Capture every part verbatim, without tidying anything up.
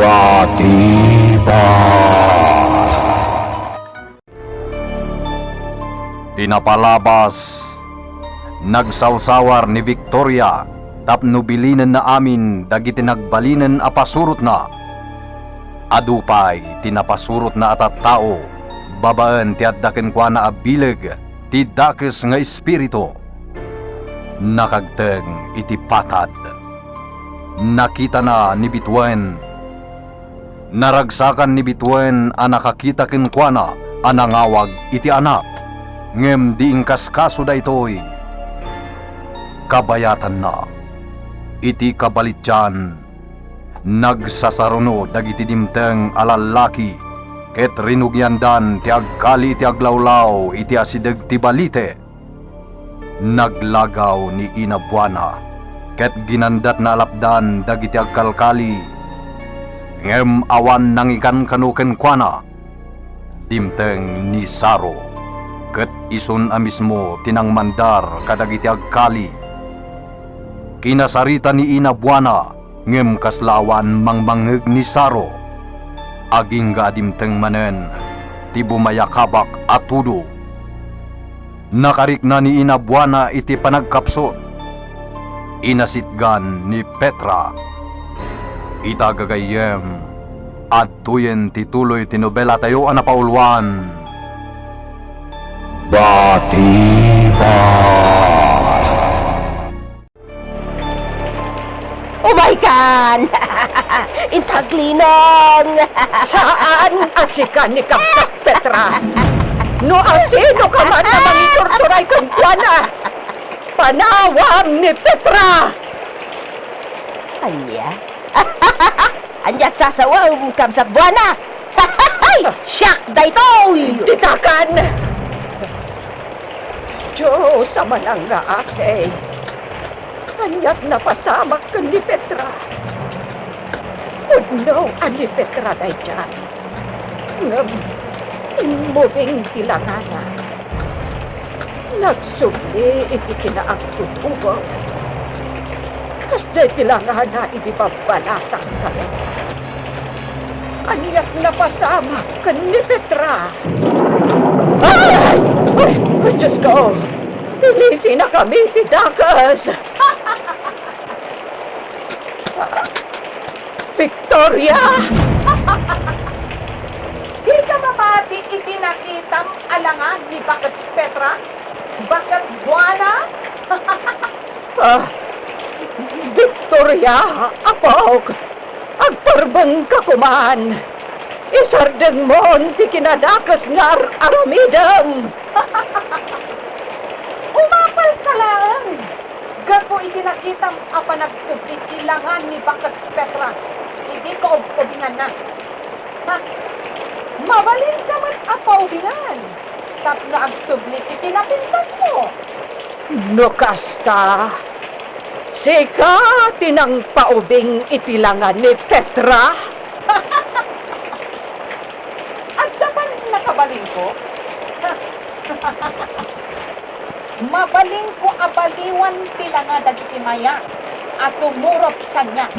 Atibat. Ti napalabas, nagsawsawar ni Victoria tapno bilinenna amin dagiti nagbalinen a pasurotna. Adu pay ti napasurotna a tattao babaen ti adda kenkuana a bileg ti dakes nga espiritu. Nakagteng iti patad. Nakitana ni Bituen. Naragsakan ni Bituen a nakakita kenkuana a nangawag iti anak, ngem di inkaskaso daytoy. Kabayatanna, iti kabalitian, nagsasaruno dagiti dimteng a lallaki ket rinugiandan ti agkali iti aglawlaw iti asideg ti balite. Naglagaw ni Ina Buana ket ginandatna a lapdan dagiti agkalkali, ngem awan nangikankano kenkuana. Dimteng ni Saro, ket isun a mismo ti nangmandar kadagiti agkali. Kinasarita ni Ina Buana, ngem kasla awan mangmangngeg ni Saro. Agingga a dimteng manen ti bumayakabak a tudo. Nakarikna ni Ina Buana iti panagkapsut. Inasitgan ni Petra. Ita gagayyem, adtoyen ti tuloy ti nobelatayo a napauluan. Batibat. Umaykan! Intaglinong! Saan a sika ni Kabsat Petra? No asino ka man a mangiturturay kenkuana, panawam ni Petra! Ania? Ania ti sasawem, Kabsat Buana? Siak daytoy! Ditakan! Dios a manangngaasi! Ania ti napasamak ken ni Petra? Pudno a ni Petra daydiay. Ngem immubing ti langana. Nagsubli iti kinaagtutubo. Kasdiay ti langana idi babbalasakkayo. Ania ti napasamak ken ni Petra? Ay! Ay! Ay, Diosko! Ilisinakami ti dakes! Victoria! Dika mamati iti nakitam a langa ni Baket Petra? Baket Buana? Ah, Victoria, apok! Agparbengka koman! Isardengmon ti kinadakes nga ar-aramidem! Umapalka laeng! Gapu iti nakitam a panagsubli ti langa ni Baket Petra idi kaub-ubinganna. Ha? Mabalinka met a paubingan tapno agsubli ti kinapintasmo. No kasta, sika ti nangpaubing iti langa ni Petra? Adda pannakabalinko? Mabalinko a baliwan ti langa dagiti mayat a sumurot kaniak.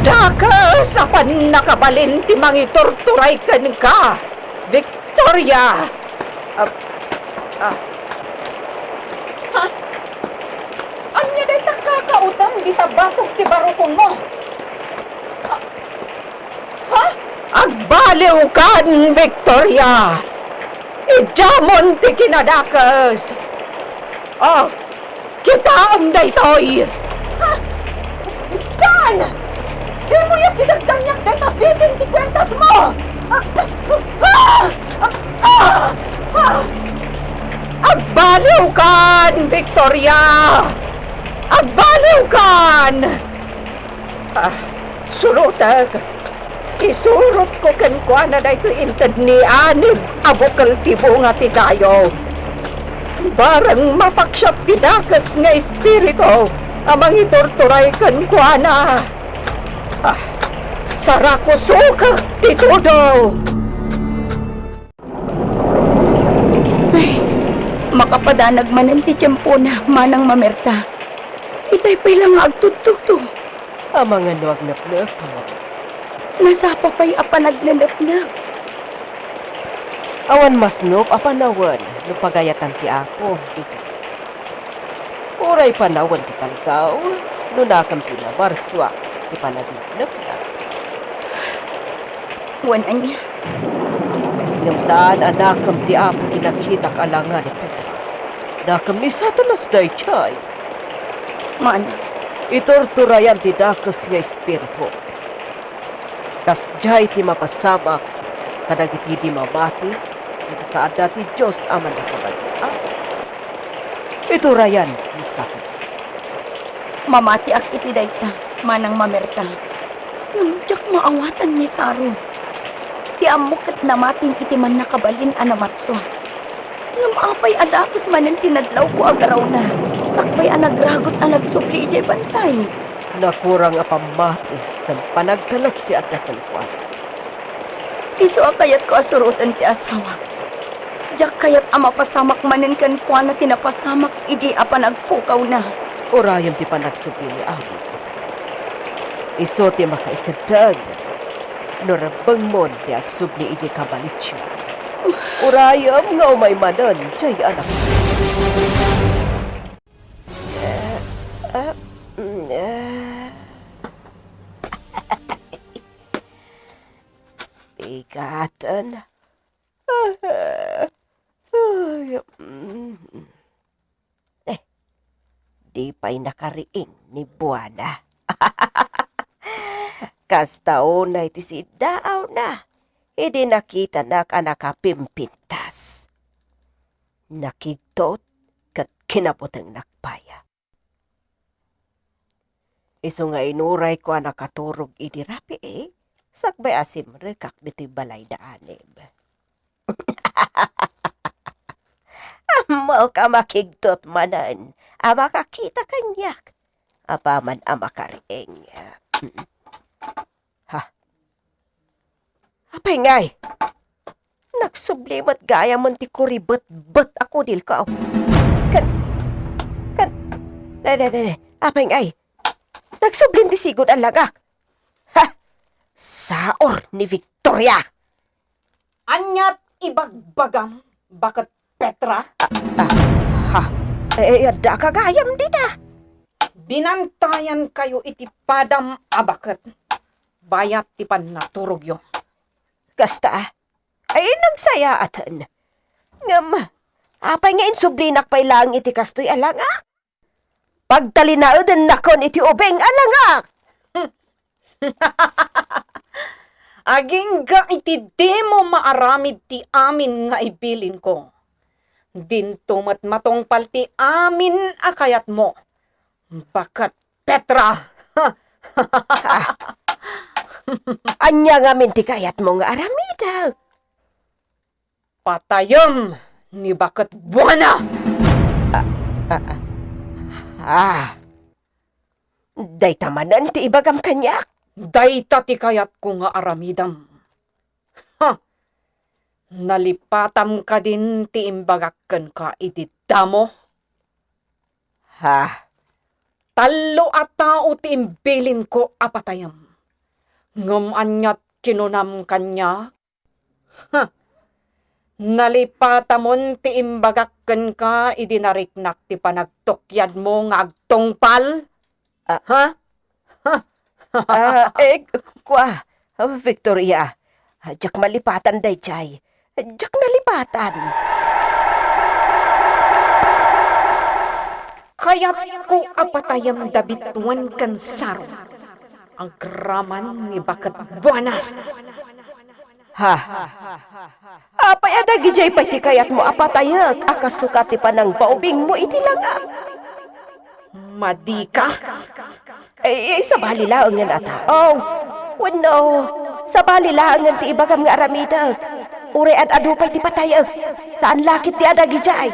Dakes a pannakabalin ti mangiturturay kenka, Victoria! Ah, ah. Ha? Ania dayta kakautang dita batog ti barukonmo? Ah, Ha? Agbaliwkan, Victoria! Idiamon ti kinadakes! Oh, kitaem daytoy! Ha? Saan? Dimo asideg kaniak dayta bitin ti kuentasmo! Ah! Ah! Ah! Ah! Agbaliwkan, Victoria! Agbaliwkan! Ah, surotek. Isurotko kenkuana daytoy inted ni anib a bukel ti bunga ti kayo. Bareng mapaksiat ti dakes nga espiritu a mangiturturay kenkuana. Ah, sarakusokek ti tudo. Ay, makapadanag manen ti tiempona, Manang Mamerta. Itay pay la nga agtudtudo. Amangan no agnepnepet. Nasapa pay a panagnenepnep. Awan masnop a panawen no pagayatan ti Apo ditoy. Uray panawen ti kalkaw no nakem ti namarsua ti panagnepnepna. Wen ania? Ngem saan a nakem ti Apo ti nakitak a langa ni Petra. Nakem ni Satanas daydiay. Mana? Iturturayan ti dakes nga espiritu. Kasdiay ti mapasamak kadagiti di mamati iti kaadda ti Dios a Mannakabalin-amin. Iturayan ni Satanas. Mamatiak iti dayta, manang mamerta. Ngem diak maawatan ni Saro. Ti ammo ket namatin iti mannakabalin a namarsua. Ngem apay a dakes manen ti nadlawko a garawna, sakbay a nagragut a nagsubli idiay bantay? Nakurang a pammati ken panagtalek ti adda kenkuana. Isu a kayatko a suroten ti asawak. Diak kayat a mapasamak manen kenkuana ti napasamak idi a panagpukawna. Urayem ti panagsubli ni Apo iti. Isu ti makaikeddeng no rebbengmon ti agsubli iti kabalitian. Urayem nga umay manen, diay anak. Eh, eh, mm, eh. Bigaten. Ay, mm. Eh, di pay nakariing ni Buana. Kasta unay ti siddaawna, idi nakitanak a nakapimpintas. Nakigtot ket kinabutengnak pay. Isu nga inurayko a nakaturog idi rabii, sakbay a simrekak ditoy balay da Anib. Ammok a makigtot manen a makakita kaniak apaman a makariing. Ha? Apay ngay? Nagsubli met gayam ti kuribetbet a kudilko. Kan, kan, ne, ne, ne, ne. Apay ngay? Nagsubli ti sigud a langak. Ha! Saor ni Victoria! Aniat ibagbagam, baket Petra? Ah, ah, ha? Eh, eh, adda ka gayam dita? Binantayan kayo iti padam a baket. Bayat ti pannaturogyo. Kasta, ay, nagsayaaten. Ngem, apay nga insublinak pay laeng iti kastoy a langak? Pagtalinaedennakon iti ubing a langak! Agingga iti dimo maaramid ti amin nga ibilinko. Dinto met matungpal ti amin a kayatmo. Baket Petra! Ah. Ania ngamin ti kayatmo nga aramidek? Patayem ni baket Buana! Ah, ah, ah. Ah. Dayta manen ti ibagam kaniak? Dayta ti kayatko nga aramidem. Ha! Nalipatam kadin ti imbagak kenka idi damo? Ha? Tallo a tao ti imbilinko a patayem. Ngem aniat kinunam kaniak? Ha! Nalipatamon ti imbagak kenka idi nariknak ti panagtukyadmo nga agtungpal? Ah. Ha? Ha? Ah, eh, kua, Victoria, diak malipatan daydiay. Diak nalipatan. Kayatko a patayem da Bituan ken Saro. Agraman ni baket Buana. Ha? Apay a dagidiay pay ti kayatmo a patayek a kasuka ti panangbaubingmo iti langak? Madika? Eh, eh, sabali laengen a tao. Wenno, sabali laengen ti ibagam nga aramidek. Uray ad-adu pay ti patayek. Saan la ket ti adagidiay.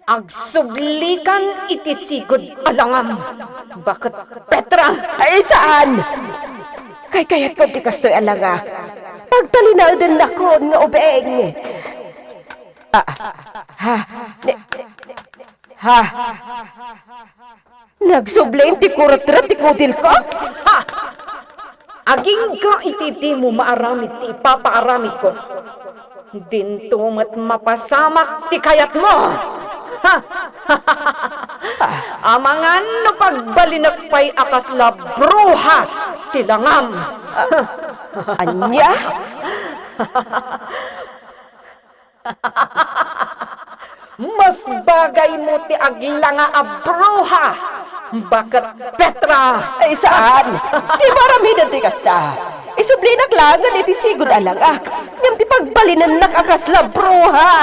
Agsublikan iti sigud a langam, baket Petra! Ay, saan? Kaykayatkon ti kastoy a langak. Pagtalinaedennakon nga ubing. Ah, ha? Ne, ha? Nagsubli ti kuretret ti kudilko? Ha? Agingga iti dimo maaramid ti ipapaaramidko. Dinto met mapasamak ti kayatmo. Ha? Amangan no pagbalinek pay a kasla bruha ti langam. Ania? Mas bagaymo ti aglanga a bruha, baket Petra! Ay, saan? Di maramiden ti kasta. Isublinak laengen iti sigud a langak, ngem ti pagbalinennak a kasla bruha.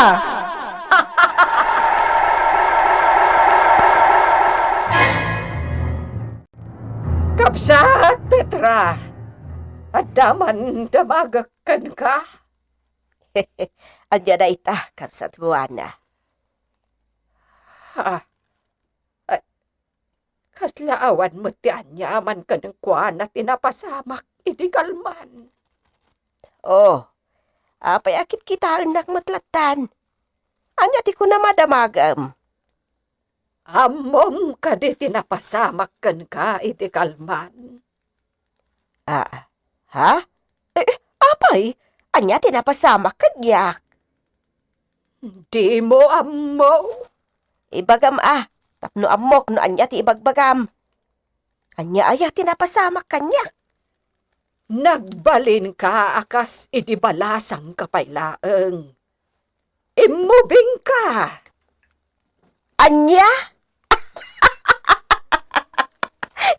Kabsat, Petra! Adda man damagek kenka? Ania dayta, Kabsat Buana? Ha? Ay, kasla awan met ti aniaman kenkuana ti napasamak idi kalman. Oh, apay a kitkitaennak met lattan? Ania ti kunam a damagem? Ammom kadi ti napasamak kenka idi kalman? Ah, ha? Eh, apay? Ania ti napasamak kaniak? Dimo ammo? Ibagam a, tapno ammok no ania ti ibagbagam. Ania aya ti napasamak kaniak? Nagbalinka a kas idi balasangka pay laeng. Immubingka! Ania?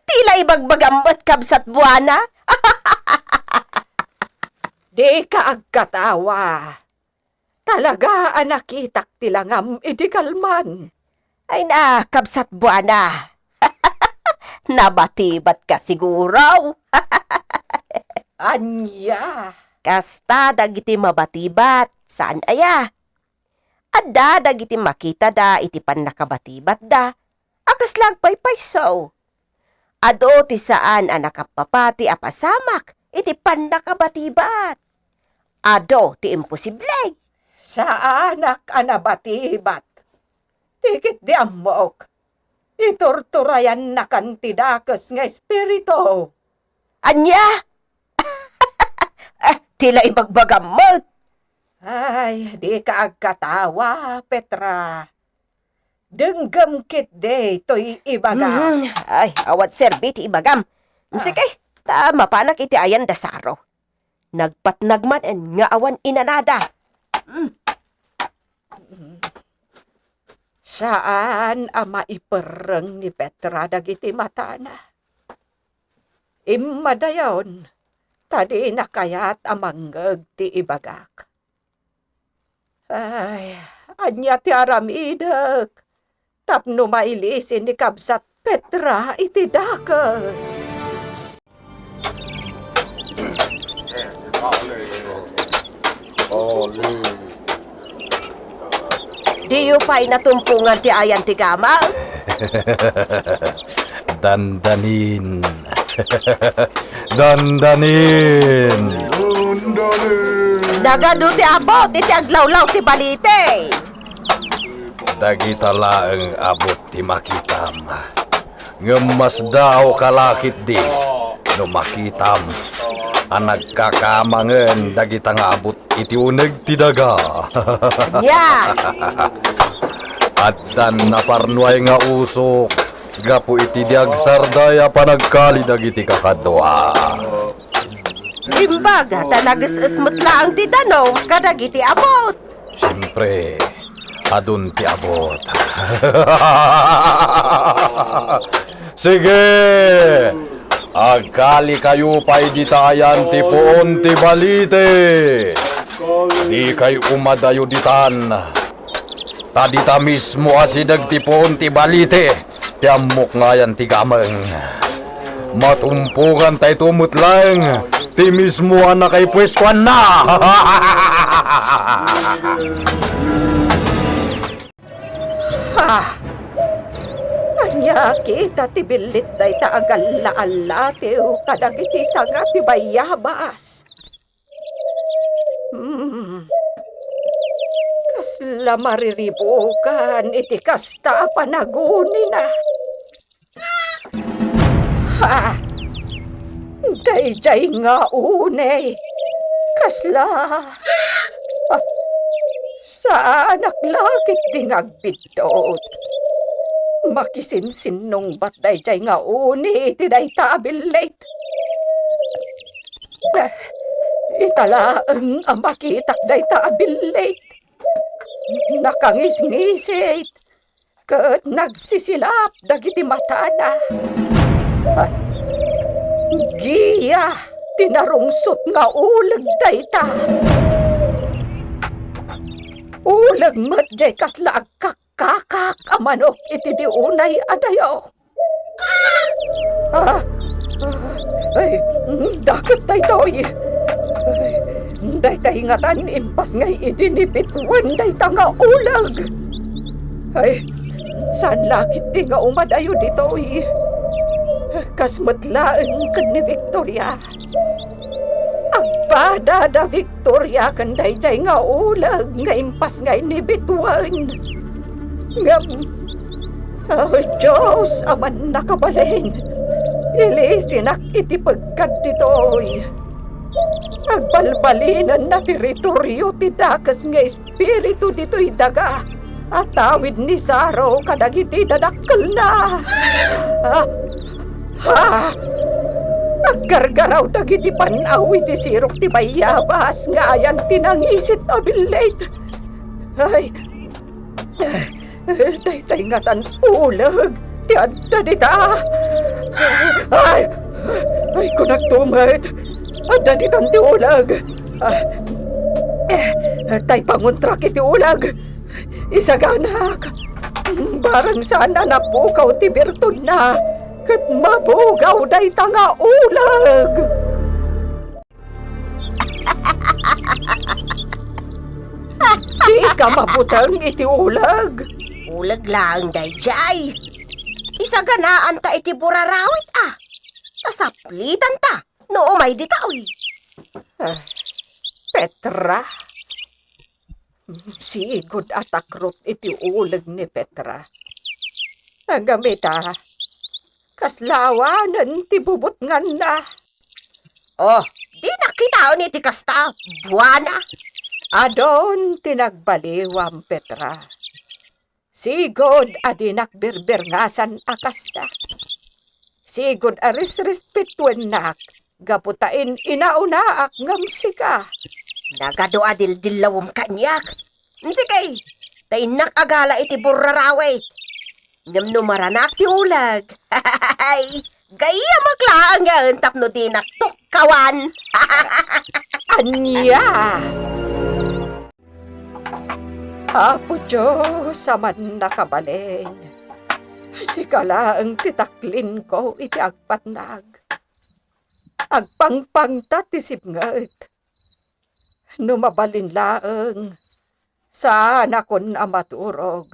Ti la ibagbagam met, Kabsat Buana? Dika agkatawa. Talaga a nakitak ti langam idi kalman. Ay na, Kabsat Buana. Nabatibatka siguro. Ania? Kasta dagiti mabatibat, saan aya? Adda dagiti makitada iti pannakabatibatda a kasla agpaypayso. Adu ti saan a nakappapati a pasamak iti pannakabatibat. Adu ti imposible. Saanak a nabatibat. Ti ketdi ammok, iturturayannakan ti dakes nga espiritu. Ania? Eh, ti la ibagbagam met. Ay, dika agkatawa, Petra. Denggem ketdi toy ibagak. Mhm. Ay, awan serbi ti ibagam. Ah. Sige, ta mapanak iti ayan da Saro. Nagpatnag manen nga awan inanada. Mm. Saan a maiperreng ni Petra dagiti matana. Immadayon, ta dina kayat a mangngeg ti ibagak. Ay, ania ti aramidek tapno mailisin ni Kabsat Petra iti dakes? Diyo pay natumpongan ti ayan ti gamang? Dandanin. Dandanin. Nagadu ti abut iti aglawlaw ti balite. Dagita laeng abut ti makitam. Ngem masdaawka la ketdi no makitam a nagkakamangen dagita nga abut iti uneg ti daga. Nia? Addan naparnuay nga usok gapu iti di agsarday a panagkali dagiti kakadua. Imbaga ta nages-es met laeng ti danum kadagiti abut. Siempre, adun ti abut. Sige! Agkalikayo pay dita ayan ti puon ti balite. Dikay umadayo ditan. Ta dita mismo a sideg ti puon ti balite ti ammok nga ayan ti gameng. Matumpongantayto met laeng ti mismo a nakaipueskoanna. Ha! Ania kita ti billit dayta a galla-allatiw kadagiti sanga ti bayabas? Hmm. Kasla mariribukan iti kasta a panagunina. Ha! Daydiay nga uni, kasla, ah, saanak la ketdi nga agbiddut. Makisinsinnungbat daydiay nga uni iti dayta a billit. Eh, ita laeng a makitak dayta a billit. Nakangisngisit ket nagsisilap dagiti matana. Ah, Gia ti narungsot nga uleg dayta. Uleg met jay kasla agkakkakak a manok iti di unay a dayo. Ah! Ay, dakes daytoy. Ay, daytay ngatan impasngay idi ni Betwen dayta nga uleg. Ay, saan la ketdi nga umadayo ditoy? Kas met laeng ken ni Victoria. Agpada da Victoria ken daydiay nga uleg nga impasngay ni Betwen. Ngem, O Dios a mannakabalin, ilisinak iti pegkad ditoy. Agbalbalinenna ti ritorio ti dakes nga espiritu ditoy daga a tawid ni Saro kadagiti dadakkelna. Ah! Ha! Aggargaraw dagiti pan-aw iti sirok ti bayabas nga ayan ti nangisit a billit. Ay, daytay ngatan uleg ti adda dita. Ay, ay, kunakto met. Adda ditan ti uleg. Ah, tay panguntrak iti uleg. Isaganak. Barang saan a napukaw ti birtudna, ket mabugaw dayta nga uleg. Dika mabuteng iti uleg. Uleg laeng daydiay. Isaganaanta iti burarawit a. Ta saplitanta no umay ditoy. Ah, Petra? Sigud a takrot iti uleg ni Petra. Ngem ita, kasla awanen ti bubutnganna. Oh, dinak kitaen iti kasta, buana. Adun ti nagbaliwam, Petra. Sigud a dinak birbirngasan a kasta. Sigud a risrispetuennak gapu ta in-inaunaak ngem sika. Nagadu a dildillawem kaniak. Sige, ta innak agala iti burrarawit. Ngem no maranak ti uleg, gayyamak laengen tapno dinak tukkawan. Ania? Apo Dios a mannakabalin, sika laeng ti taklinko iti agpatnag. Agpangpangta ti sipnget. No mabalin laeng, saanakon a maturog,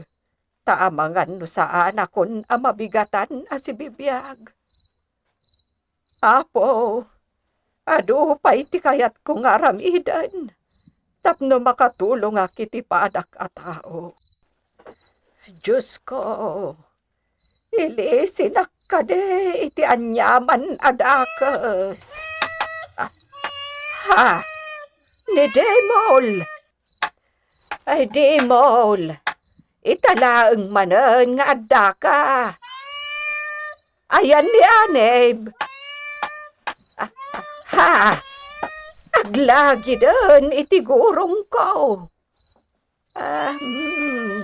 ta amangan no saanakon a mabigatan a sibibiag. Apo, adu pay ti kayatko nga aramiden tapno makatulongak iti padak a tao. Diosko, ilisinak kadi iti aniaman a dakes. Ah, ha? Ni Dimol? Ay, Dimol, ita laeng manen nga addaka. Ayan ni Anib. Ah, ha? Aglagiden iti gurongko. Ah, hmm.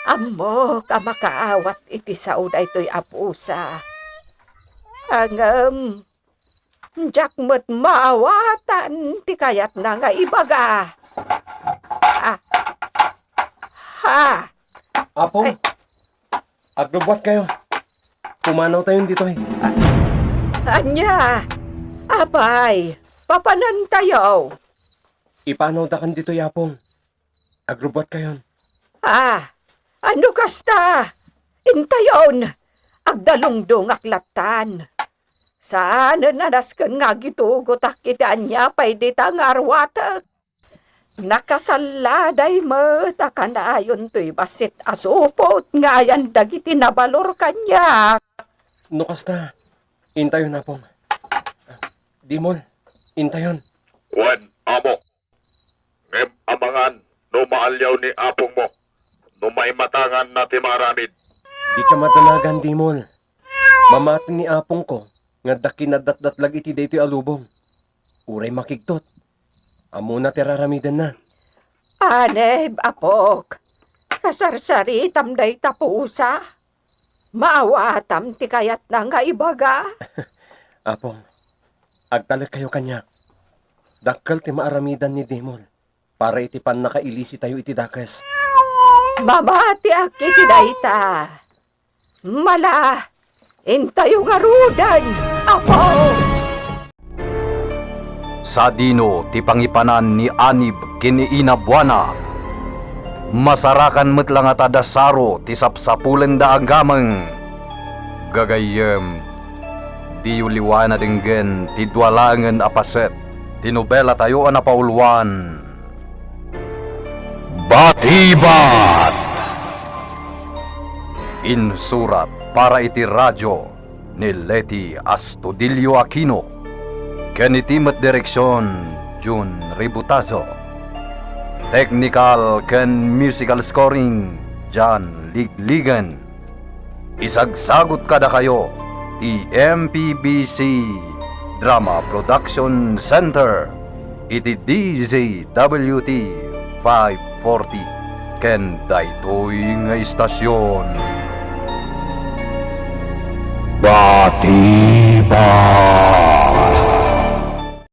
Ammok a makaawat iti sao daytoy a pusa. Ngem, diak met maawatan ti kayatna nga ibaga. Ah. Ha? Apong, ay, aglubbuatkayo. Pumanawtayon ditoy. Ania? Apay, papanantayo? Ipanawdakan ditoy, Apong. Aglubbuatkayon. Ah, ano kasta? Intayon, agdalungdongak lattan. Saanen a nasken nga agitugotak iti ania pay dita nga arwatek. Nakasalladay met a kanayon toy bassit a supot nga ayan dagiti nabalor kaniak. No kasta, intayon, Apong. Dimol, intayon. Wen, amo. Ngem amangan no maaliaw ni apongmo, no maimatanganna ti maaramid. Dika madanagan, Dimol. Mamati ni apongko nga adda kinaddatdatlag iti daytoy a lubong. Uray makigtot, ammona ti raramidenna. Anib, apok, kasarsaritam dayta pusa. Maawatam ti kayatna nga ibaga. Apong, agtalekkayo kaniak. Dakkel ti maaramidan ni Dimol para iti pannakailisitayo iti dakes. Mamatiak iti dayta. Mala, intayo ngaruden, Apo. Sadino ti pangipanan ni Anib ken ni Ina Buana? Masarakan met la ngata da Saro ti sapsapulenda a gameng. Gagayyem, diyo liwayan a denggen ti dua laengen a paset ti nobelatayo a napauluan. Batibat! Insurat para iti radio ni Leti Astudillo Aquino, ken iti met direksion, Jun Ributazo. Technical ken musical scoring, John Ligligan. Isagsagut kadakayo ti M P B C Drama Production Center iti D Z W T five forty ken daytoy nga istasion. Batiba!